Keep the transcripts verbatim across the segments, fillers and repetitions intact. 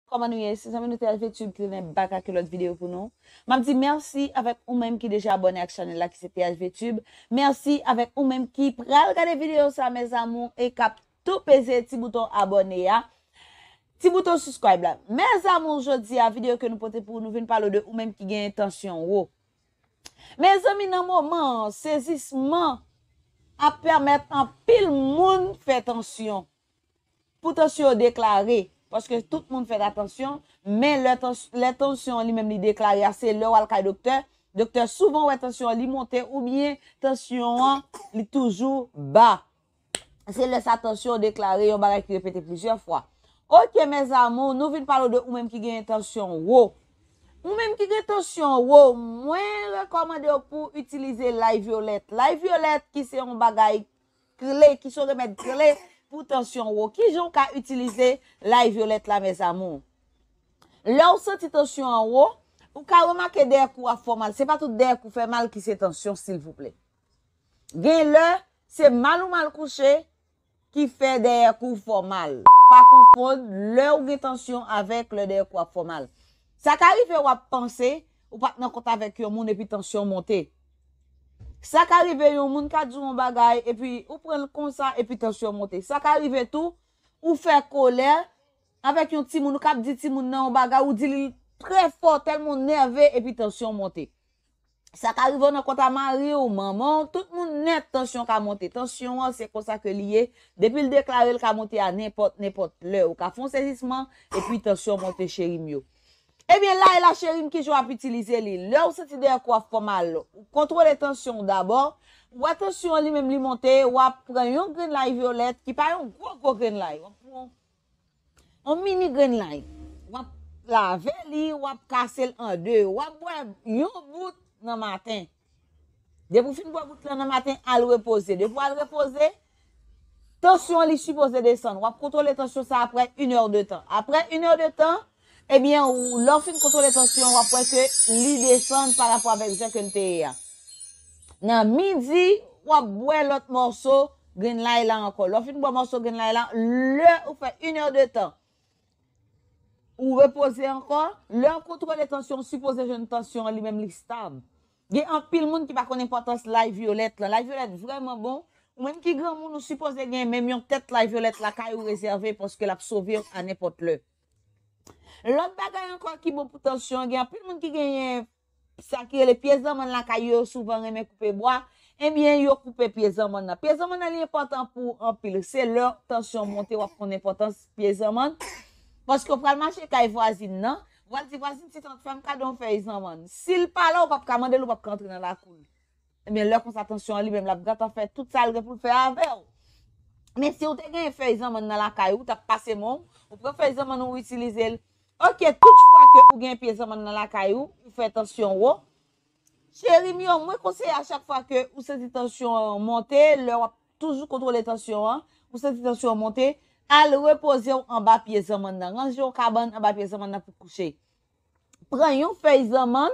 Kòman nou ye? Se zanmi nou T H V Tube ki tounen back ak yon lòt videyo pou nou. M ap di mèsi avèk ou menm ki deja abòne ak chanèl la ki se T H V Tube. Mèsi avèk ou menm ki pral gade videyo sa, mes amours, e k ap tou peze ti bouton abòne a. Ti bouton subscribe la. Mes amours, jodi a, videyo ke nou pote pou ou, nou vin pale de ou menm ki gen tansyon wo. Mezanmi, nan moman an, sezisman ap pèmèt anpil moun fè tansyon. Pou tansyon yo deklare, paske tout moun fè atansyon, men lè tans-, lè tansyon an li menm li deklare a, se lè w al kay doktè. Doktè souvan wè tansyon an li monte oubyen tansyon an li toujou ba. Se lè sa tansyon an deklare yon bagay ki repete plizyè fwa. Oke, mes amours, nou vin pale de ou menm ki gen tansyon wo. Ou menm ki gen tansyon wo, mwen rekòmande w pou w itilize lay vyolèt. Lay vyolèt ki se yon bagay kle, ki se yon remèd kle pou tansyon wo. Kijan w ka itilize lay vyolèt la, mes amours? Lè w santi tansyon an wo, ou ka remake dèyè kou ap fè w mal. Se pa tout dèyè kou fè mal ki se tansyon, silvouplè. Gen lè, se mal ou mal kouche ki fè dèyè kou fè w mal. Pa konfonn lè ou gen tansyon avèk lè dèyè kou ap fè w mal. Sa ka rive w ap panse, ou pa t nan kont avèk yon moun epi tansyon monte. Sa ka rive yon moun ka di w yon bagay, epi ou pran l konsa, epi tansyon monte. Sa ka rive tou, ou fè kòlè avèk yon timoun, ou k ap di timoun nan yon bagay, ou di li trè fò, tèlman w nève, epi tansyon monte. Sa ka rive w nan kont a mari w, manman w, tout moun nèt tansyon ka monte. Tansyon an, se konsa ke li ye. Depi l deklare, l ka monte a nenpòt, nenpòt lè. Ou ka fè yon sezisman, epi tansyon monte, cheri m yo. Ebyen, lay la, cheri m, kijan w ap itilize li? Lè w santi dèyè kou ap fè w mal, ou kontwole tansyon w dabò. Ou wè tansyon an li menm li monte, w ap pran yon grenn lay vyolèt, ki pa yon gwo, gwo grenn lay. W ap pran yon mini grenn lay. W ap lave li, w ap kase l an de. W ap bwè yon bout nan maten. Depi w fin bwè bout lan nan maten, al repoze. Depi w al repoze, tansyon an li sipoze desann. W ap kontwole tansyon sa apre inè de tan. Apre inè de tan, ebyen, ou, lè w fin kontwole tansyon, w ap wè ke li desann pa rapò avèk jan ke l te ye a. Nan midi, w ap bwè lòt mòso grenn lay la ankò. Lè w fin bwè mòso grenn lay la, lè ou fè inè de tan, ou repoze ankò. Lè w kontwole tansyon, ou sipoze jwenn tansyon an li menm li stab. Gen anpil moun ki pa konn enpòtans lay vyolèt lan. Lay vyolèt vrèman bon. Ou menm ki granmoun, ou sipoze gen menm yon tèt lay vyolèt lakay ou rezève paske l ap sove w a nenpòt lè. Lòt bagay ankò ki bon pou tansyon, gen anpil moun ki genyen sa ki rele pye zanmann lakay yo, yo souvan renmen koupe bwa. Ebyen, yo koupe pye zanmann nan. Pye zanmann nan li enpòtan pou ou anpil. Se lè tansyon monte, w ap konn enpòtans pye zanmann. Paske w pral mache kay vwazin nan, w al di vwazin, "Ti tant, fè m kado yon fèy zanmann." Si l pa la, ou p ap ka mande l, ou p ap ka antre nan lakou l. Ebyen, lè konsa, tansyon an li menm, l ap gentan fè tout sa l gen pou l fè avè w. Men si w te gen fèy zanmann nan lakay ou, w t ap pase men w, ou pran fèy zanmann ou, ou itilize l. Oke, tout fwa ke ou gen pye zanmann nan lakay ou, ou fè tansyon wo. Cheri m yo, mwen konseye a chak fwa ke ou santi tansyon an monte, lè w ap toujou kontwole tansyon an, ou santi tansyon an monte, al repoze w anba pye zanmann nan. Ranje yon kabann anba pye zanmann nan pou kouche. Pran yon fèy zanmann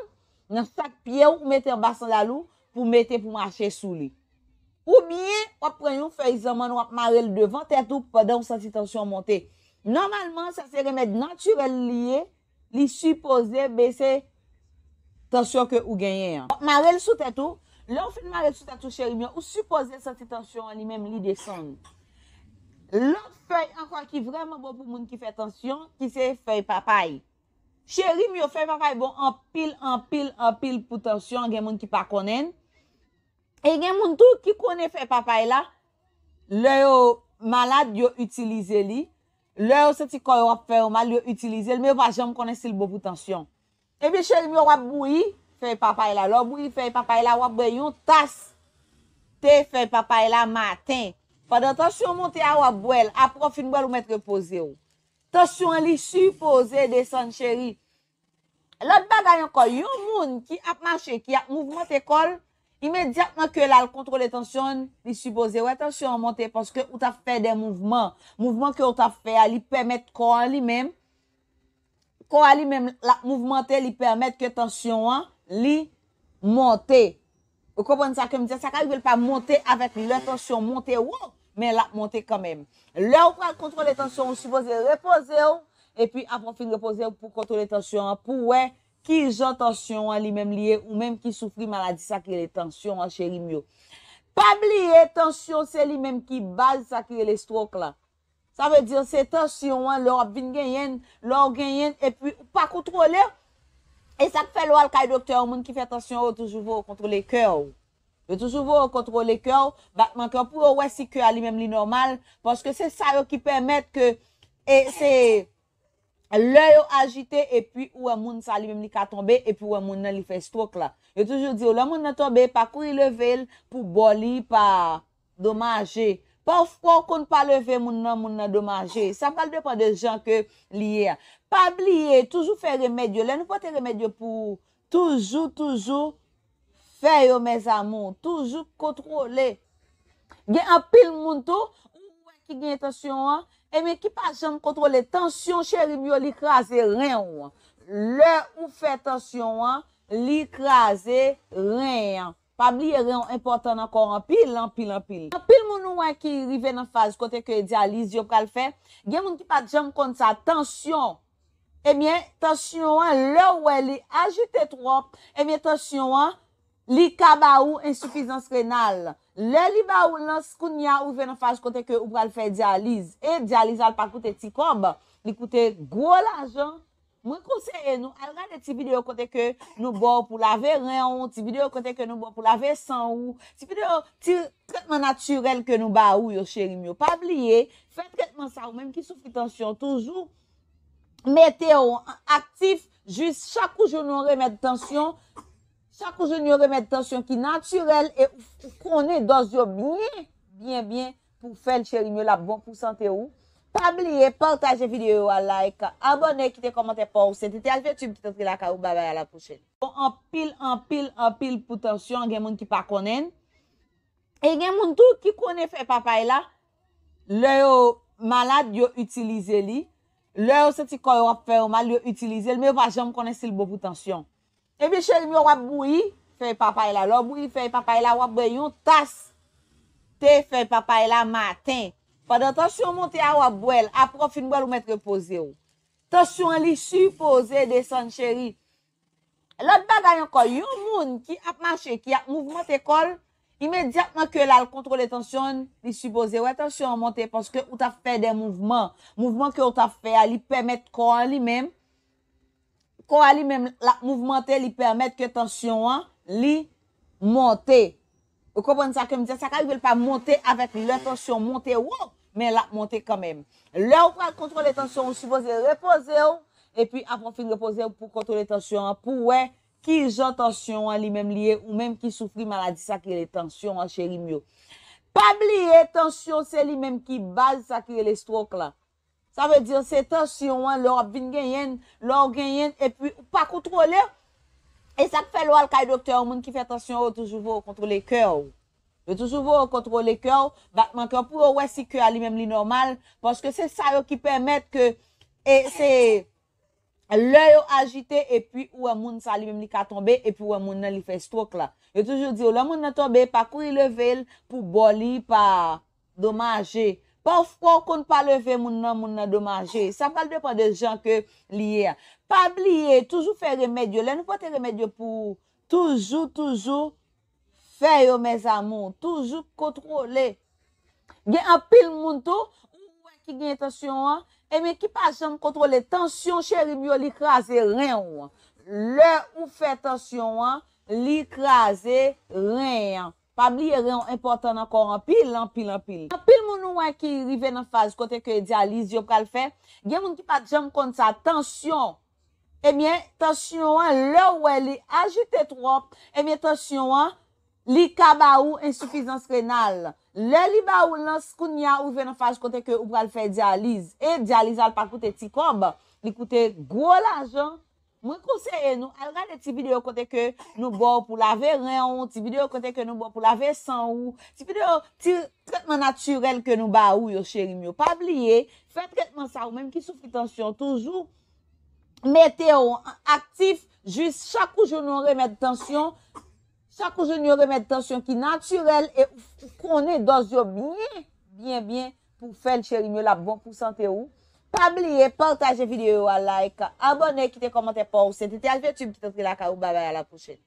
nan chak pye w, ou mete anba sandal ou pou mete pou mache sou li. Oubyen, w ap pran yon fèy zanmann, w ap mare l devan tèt ou pandan w santi tansyon monte. Nòmalman, sa se remèd natirèl li ye, li sipoze bese tansyon ke ou genyen an. W ap mare l sou tèt ou. Lè w fin mare l sou tèt ou, cheri m yo, ou sipoze santi tansyon an li menm li desann. Lòt fèy ankò ki vrèman bon pou moun ki fè tansyon, ki se fèy papay. Cheri m yo, fèy papay bon anpil, anpil, anpil pou tansyon. Gen moun ki pa konnen. E gen moun tou ki konnen fèy papay la, lè yo malad, yo itilize li. Lè yo santi kò yo ap fè yo mal, yo itilize l, men yo pa janm konnen si l bon pou tansyon. Ebyen, cheri m yo, w ap bouyi fèy papay la. Lè w bouyi fèy papay la, w ap bwè yon tas te fèy papay la maten. Pandan tansyon monte a, w ap bwè l. Apre w fin bwè l, ou mèt repoze w. Tansyon an li sipoze desann, cheri. Lòt bagay ankò, yon moun ki ap mache, ki ap mouvmante kò l, imedyatman ke l al kontwole tansyon l, li sipoze wè tansyon an monte paske ou t ap fè de mouvman. Mouvman ke ou t ap fè a, li pèmèt kò an li menm, kò a li menm, l ap mouvmante, li pèmèt ke tansyon an, li monte. Ou konprann sa ke m di a? Sa ka rive l pa monte avèk lè tansyon monte wo, men l ap monte kanmenm. Lè ou pral kontwole tansyon, ou sipoze repoze w, epi apre w fin repoze w pou kontwole tansyon an, pou w wè kijan tansyon an li menm li ye, ou menm ki soufri maladi sa ki rele tansyon an, cheri m yo. Pa bliye, tansyon se li menm ki baz sa ki rele stroke la. Sa vle di, se tansyon an, lè w ap vin genyen l, lè w genyen l, epi ou pa kontwole. E sa k fè lè w al kay doktè, yon moun ki fè tansyon, yo toujou voye w kontwole kè w. Yo toujou voye w kontwole kè w, batman kè w, pou yo wè si kè a li menm li nòmal, paske se sa yo ki pèmèt ke, e se lè yo ajite, epi ou wè moun sa li menm li ka tonbe, epi ou wè moun nan li fè stroke la. Yo toujou di w, lè moun nan tonbe, pa kouri leve l pou bò li pa domaje. Pafwa w konn pa leve moun nan, moun nan domaje. Sa pral depann de jan ke li ye a. Pa bliye, toujou fè remèd yo. Lè nou pote remèd yo pou toujou, toujou fè yo, mes amours. Toujou kontwole. Gen anpil moun tou, ou wè ki gen tansyon an, ebyen ki pa janm kontwole. Tansyon, cheri m yo, li kraze ren w. Lè ou fè tansyon an, li kraze ren an. Pa bliye, ren w enpòtan nan kò w anpil, anpil, anpil. Anpil moun ou wè ki rive nan faz kote ke dyaliz yo pral fè. Gen moun ki pa t janm konn sa, tansyon. Ebyen, tansyon an, lè w wè li ajite twòp, ebyen, tansyon an, li ka ba ou ensifizans renal. Lè li ba ou l, kounye a ou rive nan faz kote ke ou pral fè dyaliz. E dyaliz la, l pa koute ti kòb, li koute gwo lajan. Mwen konseye nou al gade ti videyo kote ke nou ba w pou lave ren w, ti videyo kote ke nou ba w pou lave san w, ti videyo, ti tretman natirèl ke nou ba ou yo, cheri m yo. Pa bliye, fè tretman sa, ou menm ki soufri tansyon, toujou mete w aktif, jis chak ou jwenn yon remèd tansyon, chak ou jwenn yon remèd tansyon ki natirèl e ou, ou konnen dòz yo byen, byen, byen pou fè l, cheri m yo, l ap bon pou sante w. Pa bliye pataje videyo a, like, abòne, kite kòmantè pa w. Se T T H V Tube ki t antre lakay ou. Babay, a la pwochèn. Bon, anpil, anpil, anpil pou tansyon, gen moun ki pa konnen. E gen moun tou ki konnen fèy papay la, lè yo malad, yo itilize li. Lè yo santi kò yo ap fè yo mal, yo itilize l, men yo pa janm konnen si l bon pou tansyon. Ebyen, cheri m yo, w ap bouyi fèy papay la. Lè w bouyi fèy papay la, w ap bwè yon tas te fèy papay la maten. Pandan tansyon monte a, w ap bwè l. Apre w fin bwè l, ou mèt repoze w. Tansyon an, li sipoze desann, cheri. Lòt bagay ankò, yon moun ki ap mache, ki ap mouvmante kò l, imedyatman ke l al kontwole tansyon l, li sipoze wè tansyon an monte, paske ou t ap fè de mouvman. Mouvman ke ou t ap fè a, li pèmèt kò an li menm, kò a li menm, l ap mouvmante, li pèmèt ke tansyon an, li monte. Ou konprann sa ke m di a? Sa ka rive l pa monte avèk lè tansyon monte wo, men l ap monte kanmenm. Lè ou pral kontwole tansyon, ou sipoze repoze w, epi apre w fin repoze w pou kontwole tansyon an, pou wè kijan tansyon an li menm li ye, ou menm ki soufri maladi sa ki rele tansyon an, cheri m yo. Pa bliye, tansyon se li menm ki baz sa ki rele stroke la. Sa vle di, se tansyon an, lè w ap vin genyen l, lè w genyen l, epi ou pa kontwole. E sa k fè lè w al kay doktè, yon moun ki fè tansyon, yo toujou voye w kontwole kè w. Yo toujou voye w kontwole kè w, batman kè w, pou yo wè si kè a li menm li nòmal, paske se sa yo ki pèmèt ke, e se lè yo ajite, epi ou wè moun sa li menm li ka tonbe, epi ou wè moun nan li fè stroke la. Yo toujou di w, lè moun nan tonbe, pa kouri leve l pou bò li pa domaje. Pafwa w konn pa leve moun nan, moun nan domaje. Sa pral depann de jan ke li ye a. Pa bliye, toujou fè remèd yo. Lè nou pote remèd yo pou toujou, toujou fè yo, mes amours. Toujou kontwole. Gen anpil moun tou, ou wè ki gen tansyon an, ebyen ki pa janm kontwole. Tansyon, cheri m yo, li kraze ren w. Lè ou fè tansyon an, li kraze ren an. Pa bliye, ren w enpòtan nan kò w anpil, anpil, anpil. Anpil moun ou wè ki rive nan faz kote ke dyaliz yo pral fè. Gen moun ki pa t janm konn sa, tansyon. Ebyen, tansyon an, lè w wè li ajite twòp, ebyen, tansyon an, li ka ba ou ensifizans renal. Lè li ba ou l, kounye a ou rive nan faz kote ke ou pral fè dyaliz. E dyaliz la, l pa koute ti kòb, li koute gwo lajan. Mwen konseye nou al gade ti videyo kote ke nou ba w pou lave ren w, ti videyo kote ke nou ba w pou lave san w, ti videyo, ti tretman natirèl ke nou ba ou yo, cheri m yo. Pa bliye, fè tretman sa, ou menm ki soufri tansyon, toujou mete w aktif, jis chak ou jwenn yon remèd tansyon, chak ou jwenn yon remèd tansyon ki natirèl e ou, ou konnen dòz yo byen, byen, byen pou fè l, cheri m yo, l ap bon pou sante w. Pa bliye pataje videyo a, like, abòne, kite kòmantè pa w. Se T T H V Tube ki t antre lakay ou. Babay, a la pwochèn.